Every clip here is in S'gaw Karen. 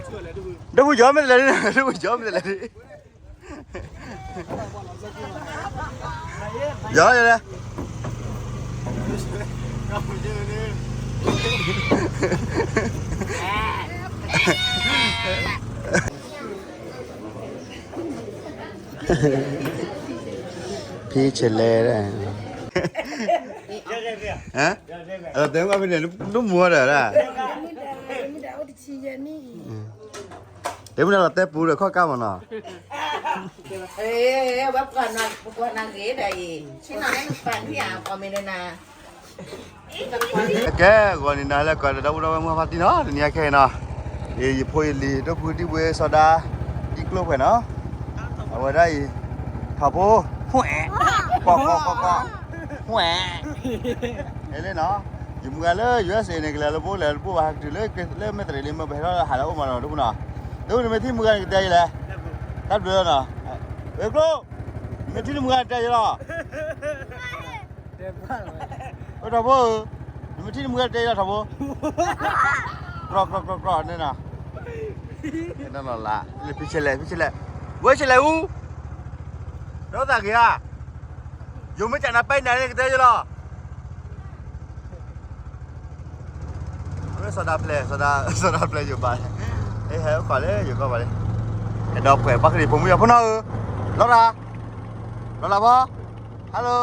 ဒိၣ်ဖုယီၤမ့ၢ်တလဲၤဒ်, ဒိၣ်ဖုယီၤမ့ၢ်တလဲၤဒ်, ယီၤယီၤလဲၣ်. ဖံဆဲးလဲၣ်, တဲမ့ၢ်ဖဲန့ၣ် ဒိၣ်မူဝဲဒၣ်, တဲမ့ၢ်လီၤတဲပူဒီးခီၣ်ကါမးနီၤ. ဝဲပှၤနၤဂ့ၤဒီးအံၤ ဆ့ၣ်နီၤလၢနပာ်နံၣ်ဧါ ပှၤမ့ၢ်ဒၣ်နၤ ကဲ ဂီၤန့ၣ်နၤလၢကီးဒီး ဒီပုၢ်ဒီဝဲၢ်မုၢ်ဖါတံၢ်နီၤ တနံၤအခဲအံၤနီၤ, ယဖိယလံၤ ဒိၣ်ဖုဒံၣ်ဘှ့စီၤဒါ ဒံကျိဖှဲးနီၤ, အဝဲဒၣ်အံၤ ထီၣ်ဖိ ကွီၢ်ကွီၢ်ကွီၢ်ကွီၢ်, ဟဲလၢနီၤ, ယမုၢ်ဂၤလၢ ယူအက်စ့ န့ၣ် ကလဲၤလၢဘိလဲၤလၢဘိဘၣ် ဟဲကတုၤလၢ လၢမဲၢ်တရံးလံ မ့ၢ်ပဟဲထီၣ်ဟးလၢအအိၣ်မးနီၤ ဒိၣ်ဖုနီၤ, ဒိၣ်ဖုန့ၣ်မ့ၢ်ထံၣ်မုၢ်ဂၤန့ၣ်ကတဲယလဲၣ်, တၢ်ဘျုးနီၤ, ဝဲၤကျိ မ့ၢ်ထံၣ်နမုၢ်ဂၤန့ၣ်တဲယလီၤ ဝဲထီၣ်ဖိဧၢ, နမ့ၢ်ထံၣ်နမုၢ်ဂၤတဲယလီၤထီၣ်ဖိ, ကြီကြီကြီကြီန့ၣ်နီၤ, နီၤလီၤလၢ ဖံဆဲးလဲၣ် ဖံဆဲးလဲၣ်, ဝဲဆဲးလဲၣ်အူ, ဒီးသးဂ့ၤဧါ, ယိၤမ့ၢ်ကနၢ်ပဲနၤန့ၣ်ကတဲယလီၤ စီၤဒၤဖျဲၣ် စီၤဒၤဖျဲၣ်ယိၤဘၣ်, ဟဲအိၣ်ခိးလၢယိၤကီၢ်ဘၣ်လံ, အဲၣ်ဒိးပှဲၤပှၤကရံၣ်ဖိမုၣ်ယီၤဖိနီၤဧၢ, လီၤတၢ်, လီၤလၢဖီ, hello,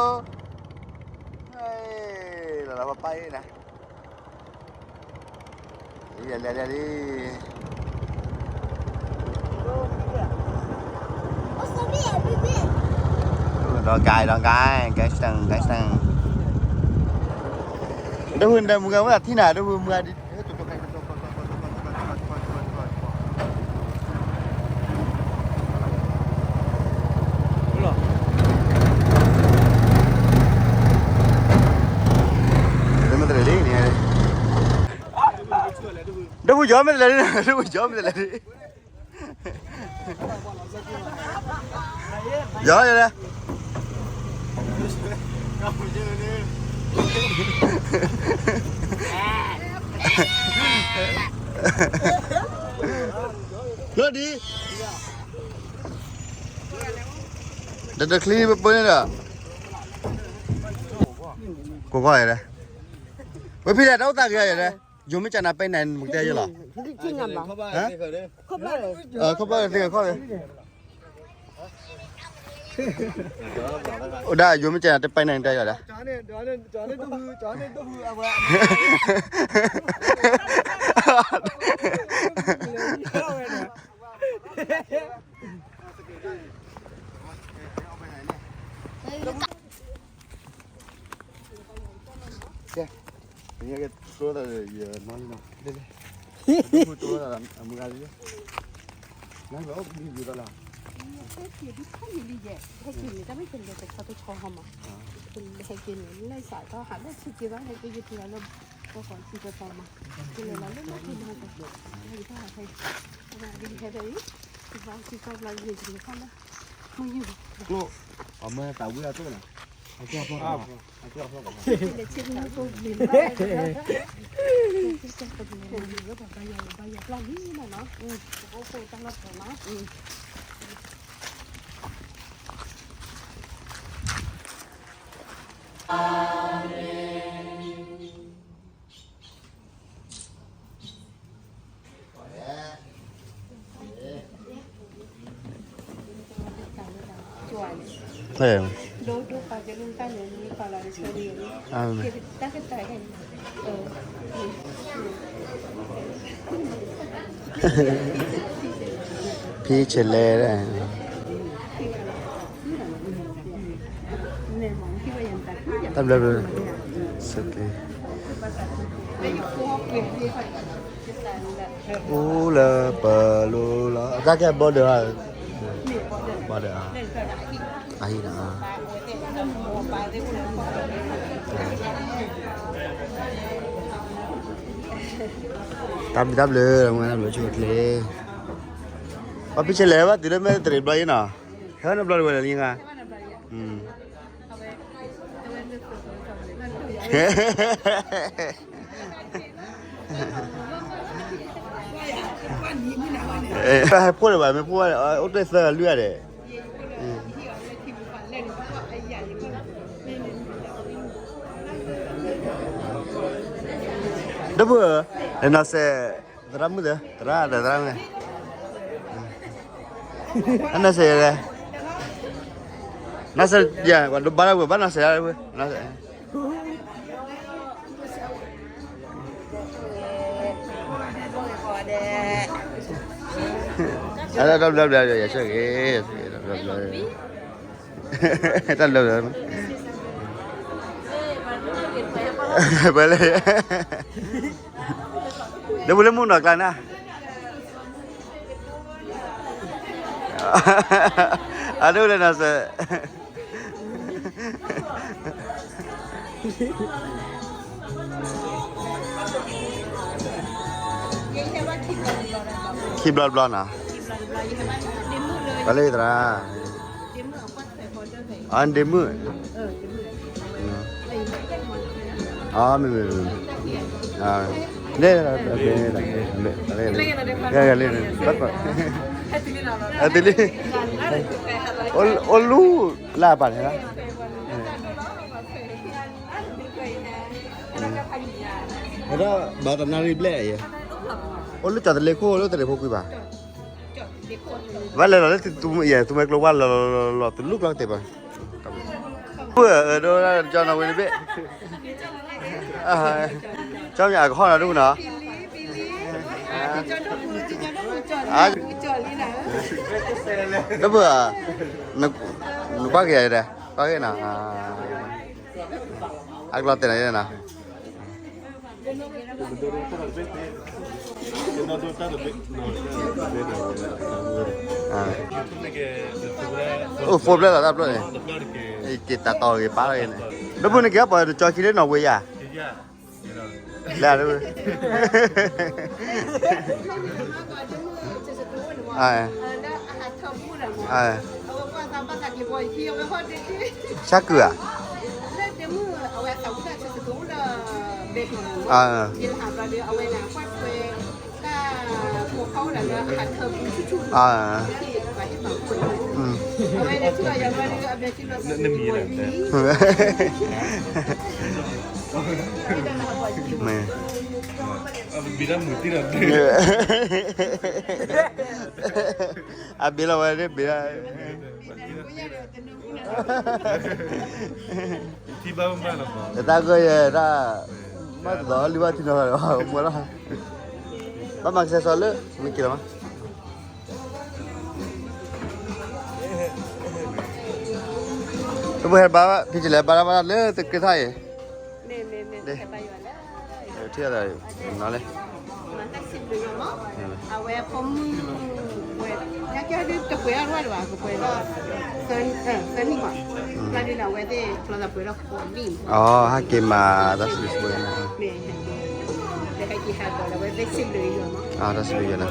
လီၤလၢဖီပၢ်အံၤနၤ, လီၤလီၤလီၤလီၤ, ဒီးကဲဒီးကဲ, ကဲစတန် ကဲစတန်, ဒိၣ်ဖုနမုၢ်ဂၤဝဲဒၣ်ထံၣ်နၤ ဒိၣ်ဖုမုၢ်ဂၤဒ် ဒိၣ်ဖုယီၤမ့ၢ်တလဲၤဒ်, ဒိၣ်ဖုယီၤမ့ၢ်တလဲၤဒ်, ယီၤယီၤလဲၣ်, လီၤဒ်, တတချံပပၢန့ၣ်ဒီး, ကိးကွၢ်ယလဲၣ်, ဝဲဖံလဲၣ် တၢ်အိၣ်သးဂ့ၤယလဲၣ်, ယိၤမ့ၢ်ကနၢ်ပဲနၤန့ၣ် မ့ၢ်ကတဲယလီၤ, ခီၣ်ဘၣ်သ့ၣ်ခီၣ်, အိၣ်ဒၣ်ယိၤမ့ၢ်ကနၢ်တပဲနၤန့ၣ်တဲယလီၤ, ကဲ, ယကတိၤတၢ်ဒီးယနီၢ်လံနီၤ, လၢလၢ, တိၤတၢ်ဒီးအမုၢ်ဂၤလံ, နဘၣ်အိၣ်ဘှံးဘှံးသးလီၤ, ဟဲက့ၤဒ်ခါယံာ်လံယဲ, ဟဲက့ၤန့ၣ် တၢ်မ့ၢ်ကလဲၤတခီတခီဟီမး, ဟဲက့ၤန့ၣ် လဲၤစးထီၣ်ဟးလၢဆံက့ဘၣ် ဟဲက့ၤယထံၣ်လီၤလၢ ကီၢ်ကီၢ်ထံကီၢ်ကီၢ်မး, ကလဲၤလီၤလၢလၢက့ၤမး, ဟဲက့ၤဟဲဖဲအံၤ, ကဘၣ်က့ၤကီၢ်ဘျီယံာ်က့ၤခီလၢ, မုၢ်ယံာ်ဘၣ်, ကျိ, အမ့ၢ်သးဝံၣ်အသိးနီၤ, အကဲအဖီ, ဖဲ, ဖံဆဲးလဲၣ်, တၢ်ဘျၢဘျၢ, စက့, အိၣ်လၢပလိၤလီၤ တၢ်ကဲ border, border, အဟံၣ်နီၤ, တၢ်ဘျုးတၢ်ဘျုး တၢ်ဘျုးဆိၣ်ဂ့ၤချ့, ပှၤဖံဆဲးလဲၣ် ဘၣ်တုၤလၢမဲၢ်တရံးဘျီအံၤနီၤ, ဟဲဝဲန့ၣ်ဘျီတဝဲလၢလံဂၤ, အဝဲ တဝဲလၢသိးသိးထီၣ်လၢဘၣ်တူၢ်, ဘၣ်ယၤ, ဟဲဖိန့ၣ်ဘၣ် မ့ၢ်ဖိန့ၣ် အိၣ်တ့ၢ်သၢဂၤလွံၢ်ဂၤဒဲး, ဒီပုၢ်, နီၢ်စဲး, သရၣ်မုၣ်သၢ, သရၣ်ဒီးသရၣ်မုၣ်, အနီၢ်စဲးလဲၣ်, နီၢ်စဲးယၤ ပှၤဒိးဘါထီၣ်ဝဲ ဘၣ်နီၢ်စဲးလၢ, အတၢ်ဘျီဘျီ ယဆၢဂ့ၤ, တၢ်ဘျီဘျီ, ပှဲၤလဲၣ်, ဒီပုၢ်လၢမုၢ်နီၢ်ကျါနၤ, အဒိၣ်လၢနီၢ်စဲး ခံဘျီတဘျီနီၤ, ပှၤလၢသရၣ်, အဒ့မုၣ်, အမ့ၢ်, န့ၣ်, အတုလံ, အိၣ်လူၤလၢအပၢ်န့ၣ်လီၤ, ဒီးဘၣ်တနၣ်ရံၣ်ဘျဲၣ်အံၤ, အိၣ်လၢကၠီၤတလ့ခိၣ်လၢတရံးဖိကွံာ်ဘၣ်, ဘၣ်လဲၤလီၤလၢသူမွဲကျိဝါလီၤလီၤလီၤ သူလူၢ်ကျီၢ်ကတ့ၢ်ဘၣ်, ပုၢ်ဧၢ ဒိၣ်ကၠီနီၣ်ဝ့ၤတဘ့ၣ်, ကၠီမ့ၢ်အကဟီၣ်နီၤဒိၣ်နီၤ, ဒီပုၢ်ဧၢ, နကွၢ်က့ၤယၤဒီး ကွၢ်က့ၤနီၤ, အကလီၤတဲာ်နီၤနီၤ အိၣ် phone ဖျၢၣ်လီၤတၢ်ဖျၢၣ်န့ၣ်, က့ၤတၢ်တီၢ်ဂ့ၤပာ်လီၤန့ၣ်, ဒီပုၢ်နက့ၤပှၤတကၠီခံလၢနီၣ်ဝ့ၤယၤ, လၢ, ဆါကုၢ်ဧါ, မ့ၢ်, အဘ့ၣ်လီၤဝဲဒၣ်ဘ့ၣ်လီၤ, တၢ်ဂ့ၢ်ယဲဒၣ်, ဘၣ်တသီလံဘၣ်ထံနီၤ, မွဲလီၤ, ဘၣ်မၤကစဲးစီလၢ မ့ၢ်က့ၤလီၤမး, တဘၣ်ဟဲဘါ ဖံကလဲၤဘါတၢ်ဘၣ်တၢ်လၢတက့ၢ်ထီၣ်အံၤ, ထံၣ်အသးနီၤလံ, အဝဲဖိမုၣ်ဝဲ, ညါကဲဒုးတပှဲၤအါဝဲဘၣ် ကပှဲၤဒီး, သၢနံၣ်မး, လၢဒုးန့ၣ် အဝဲသ့ၣ်ကျီသးပှဲၤဒီးကိးနံၣ်မး, ဟဲက့ၤမၤတၢ်စံးဘျုးစံးဖှိၣ်, မ့ၢ်, ဟဲက့ၤဟးဒီး အဝဲသ့ၣ်စံးဘျုးယွၤမး, တၢ်စံးဘျုးယွၤနီၤ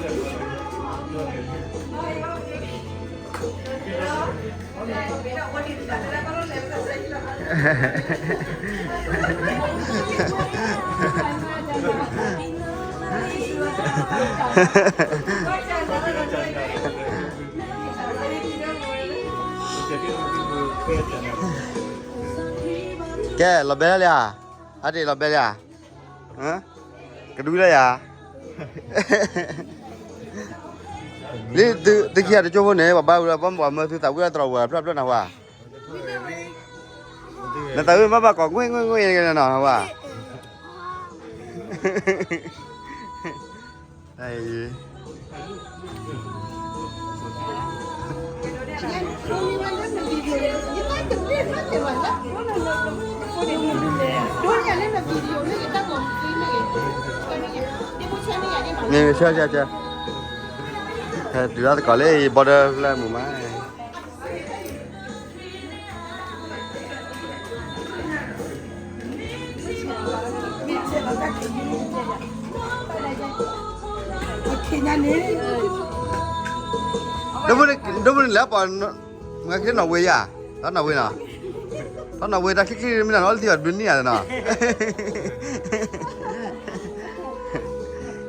ကဲ လီၤဘဲလၢလံဧါ, အါတ့ၢ်လီၤဘဲလံဧါ, ကဒုလၢယၤ, လံ သုခံဂၤတကၠိဖိန့ၣ် ပှၤဘါဝံၤလီၤ ပှၤမၢသုသးဝံၣ်လီၤတြီၤဝဲဖျၢၣ်ဖျၢၣ်နၤဝဲ, နသးဝံၣ်ဘၣ်ဘၣ်ကိး ငွ့ၣ်ငွ့ၣ်ငွ့ၣ်နီၤဝဲ န့ၣ် ဆၢဆၢဆၢ, တုၤလီၤသကိးလၢ border လၢမုာ်မး ဒိၣ်မုၢ်န့ၣ် ဒိၣ်မုၢ်န့ၣ် လၢပှၤ မၤက့ၤနီၣ်ဝ့ၤယၤ, ထီၣ်နီၣ်ဝ့ၤနီၤ, ထီၣ်နီၣ်ဝ့ၤတၢ်ချံချံမ့ၢ်နီၤ လီၤလၢထံဘၣ်တဘျုးနံၣ်ဧါနီၤ,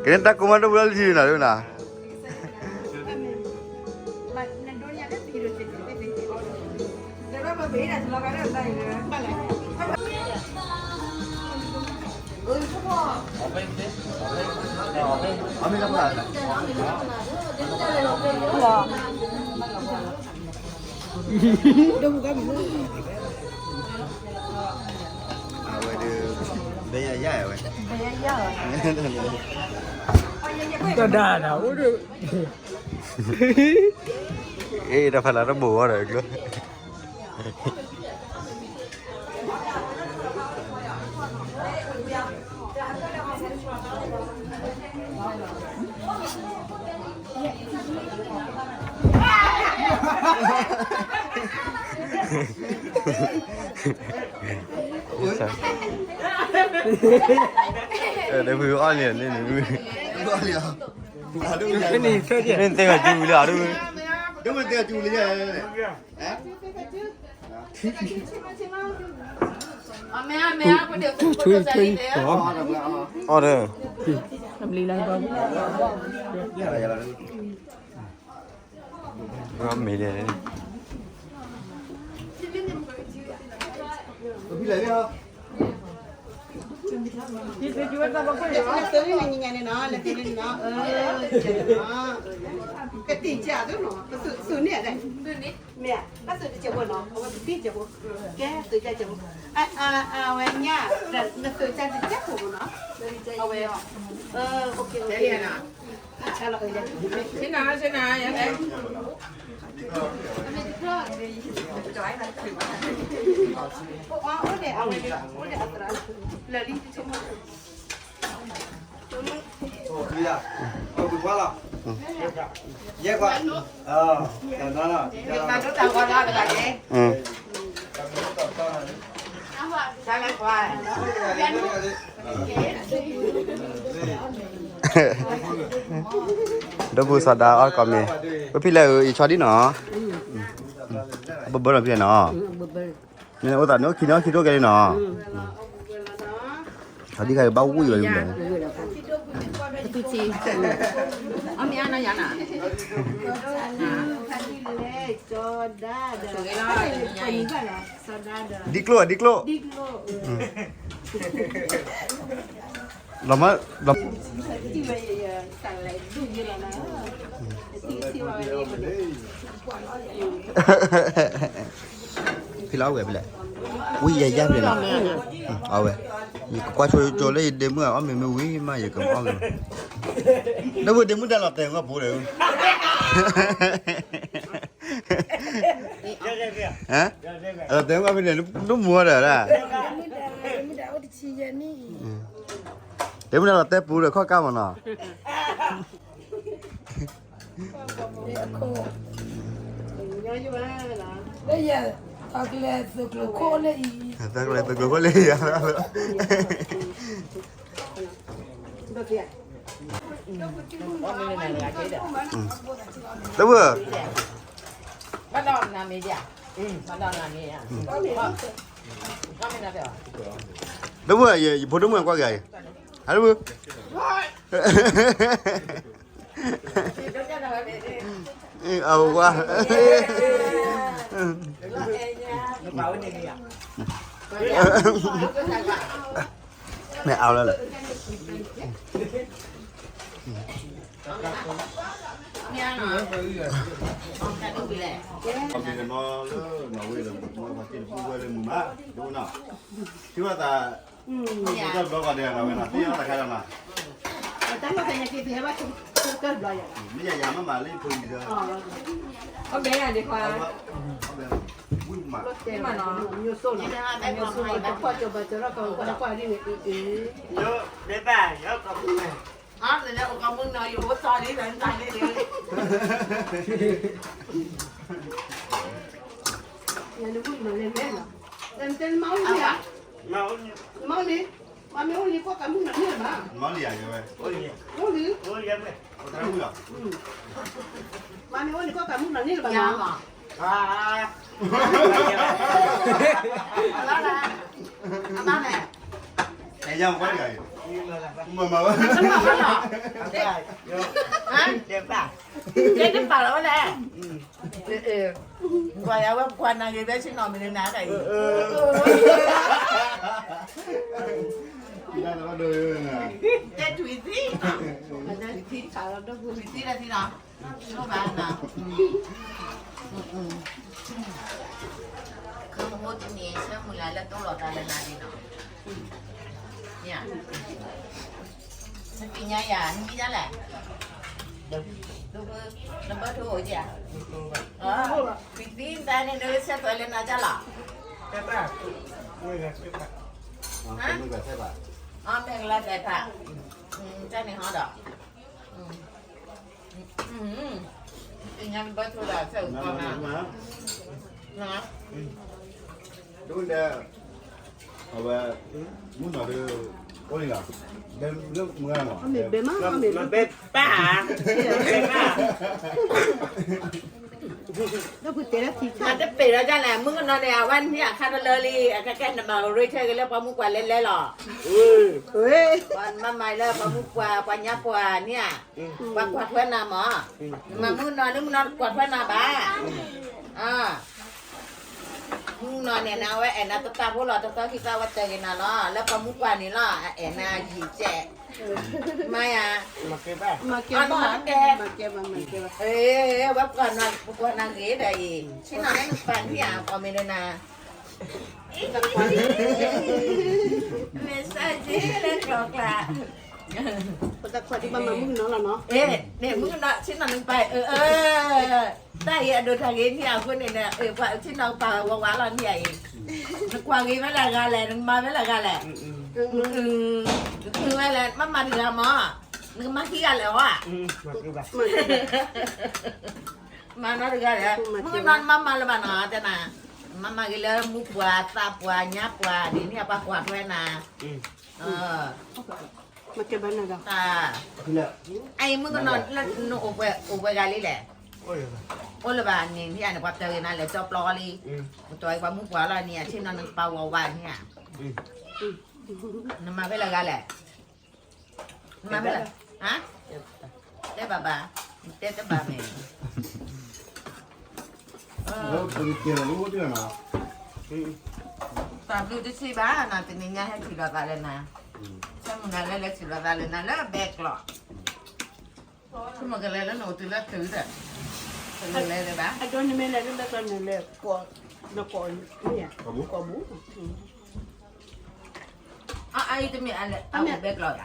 ကန့ၣ်တၢ်ကိးမးဒိၣ်မုၢ်လီၤလၢထံနီၤ ဒိၣ်မုၢ်နီၤ, အဝဲဒုး ဘဲယၤယၤဝဲ တဒၣ်ဒၣ်အိၣ်ဒုး အ့ တၢ်ဖးလၢတဘိးဝဲဒီးကျိ ဒီးဖုအီၣ်လံန့ၣ်န့ၣ် မ့ၢ်သ့ၣ်ဂၤကျူလံအဒိ ဒိၣ်မ့ၢ်သ့ၣ်ဂၤကျူလံ အီၣ်ဒီး မ့ၢ်လဲၣ် ကသ့ၣ်ကၢ်သိးနီၤ ကသ့ၣ်ကၢ်သိးနီၤ မ့ၢ် ဘၣ်သိၣ်တစဲးဖိနီၤ အဝဲကသ့ၣ်ကၢ်ဖိ ကဲသိၣ်ကၢ်စဲးဖိ အဝဲညါ နသိၣ်ကၢ်တစဲးဖိနီၤ အဝဲ ဆ့နၤ ဆ့နၤ ယၤလဲၣ် အိၣ်ဒဲး အဝဲ အိၣ်ဒဲးအသရၣ် လၢာ်လံ ယဲခွါ ဒီပုၢ်စီၤဒါအီၣ်ကီးမ့ၢ် ပဖံလၢအံၤ ယဆီဒံၣ်နီၤ ဘၢဘၢနီၤဖံလၢနီၤ မ့ၢ်အိၣ်သးန့ၣ် အိၣ်ခံန့ၣ် အိၣ်ခံဒိၣ်ကဲန့ၣ်နီၤ ဆီဒံၣ်ခါအံၤဘၣ်ဝံၣ်ဝဲလံ ဒ်ကျိၣ် ဒ်ကျိၣ် လီၤမၢ် လီၤ ဖံလၢအဝဲဖဲလဲၣ် ဝံယဲယဲဖဲလဲၣ်နီၤ အဝဲ ယကကွၢ်ဆိကၠိလၢယဒ့မုၣ်အီၣ်မ့ၤမ့ၢ်ဝံၤမး ယကမၤအီၣ်မ့ၤ ဒီပုၢ်ဒ့မုၣ်တၢ်လီၤတဲာ်ဝဲပူၤဒီး အလီၤတဲာ်ဝဲဖဲန့ၣ် နမူၤဒီး ဒ့မုၣ်တၢ်လီၤတဲာ်ပူၤဒီးခီၣ်ကါမးနီၤ လၢယသးကလဲၤသုးကျိၤခိၣ်လၢအံၤ သးကလဲၤသုးကျိၤခိၣ်လၢအံၤ လၢဝဲ လၢဝဲ ယဖိဒိၣ်မုၣ်ကွၢ်က့ၤအံၤ ဟဲလၢဝဲ အဝဲ မ့ၢ်အါလၢလၢ အီၣ်က့ၤကနီၤလၢနီၣ်ဝ့လၢ မ့ၢ်ပှၤက့ၤတပူၤဝဲလၢမုၢ်မး ဒိၣ်နီၤ ထံၣ်ဘၣ်သး တၢ်ဘျီကီးဒဲးနီၤဝဲနီၤ သ့ၣ်ညါတၢ်ခါဒီးနီၤ မ့ၢ်ယၤယၤမ့ၢ်မၤလၢယဖိလံၤဒီး အဘဲယၤဒံးခွါ ဝံၣ်မး မ့ၢ်မးနီၤ ဘဲဘၣ် ယကီၢ်ပူၤ အါ လဲၤအိၣ်ကီၢ်မုၢ်နီၤ ယအိၣ်သီလံ လဲၤတၢ်လံလံ ယၤနမုၣ်နီၤလဲၤလဲၤနီၤ တဲနမါအိၣ်လံဧါ မါအိၣ်လံ မါမ့ၢ်အိၣ်လံ ကွၢ်ကီၢ်မုၢ်နီၤန့ၣ်ဘၣ် မါအိၣ်လံဧါ ယဝဲ အိၣ်လံ အိၣ်လံ အိၣ်လံ မါမ့ၢ်အိၣ်လံ ကွၢ်ကီၢ်မုၢ်နီၤန့ၣ်ဘၣ်နီၤ အဘၣ်လဲၣ် အဘၣ်လဲၣ် မၤမၤဝဲ ဟါ တဲတပာ်လီၤဝဲလဲၣ် ပှၤယဝဲပကွၢ်နၤဂ့ၤဖဲဆ့ၣ်နီၤမ့ၢ်နၤတၢ်အံၤ, တဲထွံၣ်သံ, ထွံၣ်သံလၢသံနီၤ, ဘၣ်နၤ, ခမူတနံၤ ဆၢမုၢ်လၢ်လၢတိလီၤသးလၢနၤန့ၣ်နီၤ, နသ့ၣ်ညါယၤ နမံၤဒ်လဲၣ်, နဘၢထိအိၣ်ဧါ, ထွံၣ်သံတၢ်န့ၣ် နဆဲးသွဲၣ်လၢနၤဒ်လီၤ, မ့ၢ်ကလါသဲးဖး, တၢ်န့ၣ်ဟီဒီး, သ့ၣ်ညါနဘၢထိဒီး ဆဲးအိၣ်ကီးနၤ, ဒ်လဲၣ်, အဝဲ, မုၢ်နီၤဒီး, အိၣ်န့ၣ်လီၤ, ဘဲလၢမုၢ်ဂၤနီၤ, ဘဲမး, ဘဲပၢ်, ဘဲပၢ်, အတပ့ၤဒီးဒ်လဲၣ်, မုၢ်ကနီၤန့ၣ် အဝဲန့ၣ်အခါတလၢလံ, အကဲကဲနမၤရ့ထဲက့ၤလၢပှၤမုၢ်ပှၢ်လဲၤလဲၤလီၤ, ပှၤမၤမၤလၢပှၤမုၢ်ပှၢ် ပှၤညါပှၢ်န့ၣ်ဧါ, ပှၤကွၢ်ထွဲနၤမး, နမၤမုၢ်ကနီၤ နမုၢ်ကနီၤတကွၢ်ထွဲနၤဘၣ်, မုၢ်ကနီၤန့ၣ် အဝဲအဲၣ်နၤတတၢ်ဖိလီၤ တသီခံသီ အဝဲတဲဂ့ၤနၤလီၤ လၢပှၤမုၢ်ပှၢ်န့ၣ်လီၤ အအဲၣ်နၤယံာ်ကဲး, မၤယၤ, မၤကဲဘၣ်, မၤကဲဘၣ်, မၤကဲဘၣ်, ဝဲပှၤနၤဂ့ၤဒီးအံၤ ဆ့ၣ်နီၤလၢနပာ်နံၣ်ဧါ ပှၤမ့ၢ်ဒနၤ, မ့ၢ်စၢ်က့လၢကျီကျါ, ပတခွါဒ်ဘၣ်မၤမုၢ်ကနီၤလီၤနီၤ, န့ၣ်မုၢ်ကနီၤ ဆ့ၣ်နီၤနကပာ်, တၢ်အံၤအဒိးတၢ်ဂ့ၤန့ၣ်အဃိန့ၣ် ပှၤဆ့ၣ်နီၤကပာ်ဝးဝးလီၤန့ၣ်အံၤ, နကွၢ်ဂ့ၤဝဲလၢဂၤလဲၣ် နကမၤဝဲလၢဂၤလဲၣ်, နဝဲလဲၣ် မၤမၤတဂၤမး, နကမၤခံဂၤလဲၣ်ဧါ, မၤနီတဂၤလဲၣ်, မုၢ်ကနီၤနမၤမၤလၢၤဘၣ်နီၤ တဲနၤ, မၤမၤဂ့ၤလၢမုၢ်ပှၢ်သးပှၢ်ညါပှၢ်ဒ်န့ၣ် ပှၤကွၢ်ထွဲနၤ မၤကဲဘၣ်နၤဒီး, အအံၤမုၢ်ကနီၤလၢနအိၣ်ပှဲၤဂၤလံလဲၣ်, အိၣ်လၢၤဘၣ်န့ၣ် မ့ၢ်အန့ၣ် ပှၤတဲဂ့ၤနၤလဲၤကၠီပျီလံ, ပတီၢ်အံၤပှၤမုၢ်ပှၢ်လီၤန့ၣ် အဆ့ၣ်နီၤနကပာ်ဝးဝးန့ၣ်ဧါ, နမၤဖဲလဲၣ်ဂၤလဲၣ်, နမၤဖဲလဲၣ်, တဲဘၣ်ဘၣ်, တဲတဘၣ်မ့ၢ် တၢ်ဘျုးတဆံးဘၣ်နၤ တနံၤညါဟဲထံၣ်လိာ်သးလၢနၤ, ဆၢမုၢ်နၤလၢလဲၤထံၣ်လိာ်သးလၢနၤလၢ ဘဲကျိး, ဆိကမိၣ်ကလဲၤလၢနအိၣ်တုၤလၢတုၤဒီး, ကလဲၤလၢၤဘၣ်, အဒိနမ့ၢ်လဲၤလၢလၢကျိးန့ၣ်လဲၤကိး, နကိး, ကိးဘူး, အအံၤတမ့ၢ်အအိၣ်ဘဲကျိးယၤ,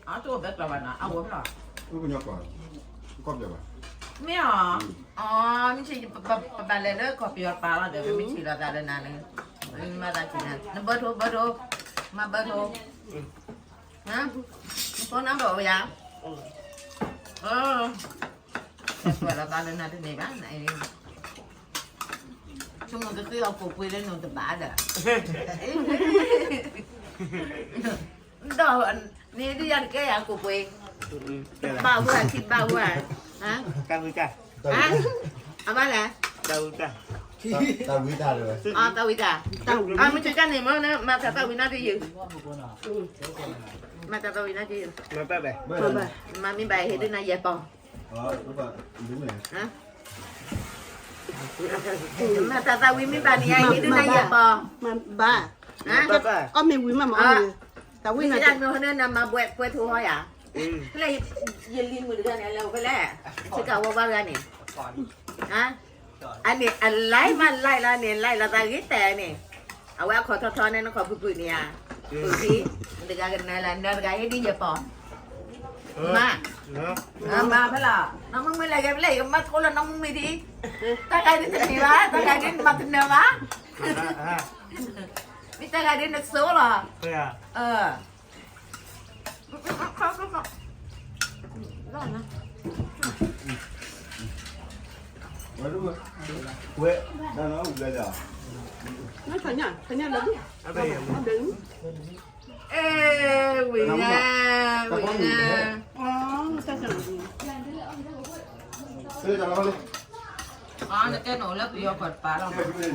အတအိၣ်ဘဲကျိးဘၣ်နီၤ အအိၣ်ဖျီၣ်, မ့ၢ်အီၤ, မ့ၢ်ထံၣ်, ပဘၣ်လဲၤလၢကီၢ်ပယီၤပာ်လီၤဒီး ပမ့ၢ်ထံၣ်လိာ်သးလၢနၤန့ၣ်, မၤသးထံၣ်နၤ, နဘၢထိ ဘၢထိ, မၤဘၢထိ, နဖိနၢ်ဘၣ်အိၣ်ယၤ, ကွၢ်လီၤသးလၢနၤတန့ၢ်ဘၣ်, ဆိကမိၣ်ကဃ့အီၣ်ကိၣ်ပှ့ၤလၢနအိၣ်တဘၣ်ဒီး, ဒီးန့ၣ်ဒ်ယၤတကဲယၤကိၣ်ပှ့ၤ, ဘၣ်ဝဲခံဘၣ်ဝဲ, အဘၣ်လဲၣ်, တၢ်ဝံတၢ်, မ့ၢ်ကကန့ၣ်မ့ၢ် မၤတၢ်သးဝံနၤတယုၢ်, မၤတၢ်သးဝံနၤတယုၢ်, မၤမ့ၢ်ဘၣ်ဟ့ၣ်ဒုးနၤယဲၢ်ပီၤ, မၤတၢ်သးဝံမ့ၢ်ဘၣ်န့ၣ် ယဟ့ၣ်ဒုးနၤယဲၢ်ပီၤ, ဘၣ်, အီၣ်မ့ၢ်ဝံၤမးမး, သးဝံနၤတယုၢ်, နမၤဘှဲးကွဲးထိဟီယၤ, လၢယလံၤမုၣ်တဂၤန့ၣ် လဲၤအိၣ်ဖဲလဲၣ်, ဆ့ကၤဝါဝါတဂၤန့ၣ်, အန့ၣ် အ live မး live လီၤန့ၣ် live လီၤသးဂ့ၤတဲာ်န့ၣ်, အဝဲအခီၣ်ထီထီန့ၣ် နခီၣ်ဖုၣ်ဖုၣ်န့ၣ်ဧါ, မ့ၢ်တဂၤကနၢၤလၢ နၢၤတဂၤဟ့ၣ်ဒ်ယဲၢ်ပီၤ, မး, မၤဖဲလီၤ, နီၢ်မုၢ်မုၢ်လဲၤဂဲၤဖဲလဲၣ် ယကမၤသကိးလၢနီၢ်မုၢ်မုၢ်ဒ်, တၢ်ဂၤဒ်တမ့ၢ်ဘၣ် တၢ်ဂၤဒ်မၤတနၢၤဘၣ်, မ့ၢ်တၢ်ဂၤဒ်နစိလီၤ, ဝဲ, အဲ, ဝံၤညါ, ဝံၤညါ, အနတဲနအိၣ်လၢပယီၤကီၢ်တပၤလီၤ,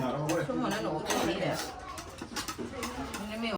ဆိကမိၣ်လၢနအိၣ်ဖဲန့ၣ်ဒီး,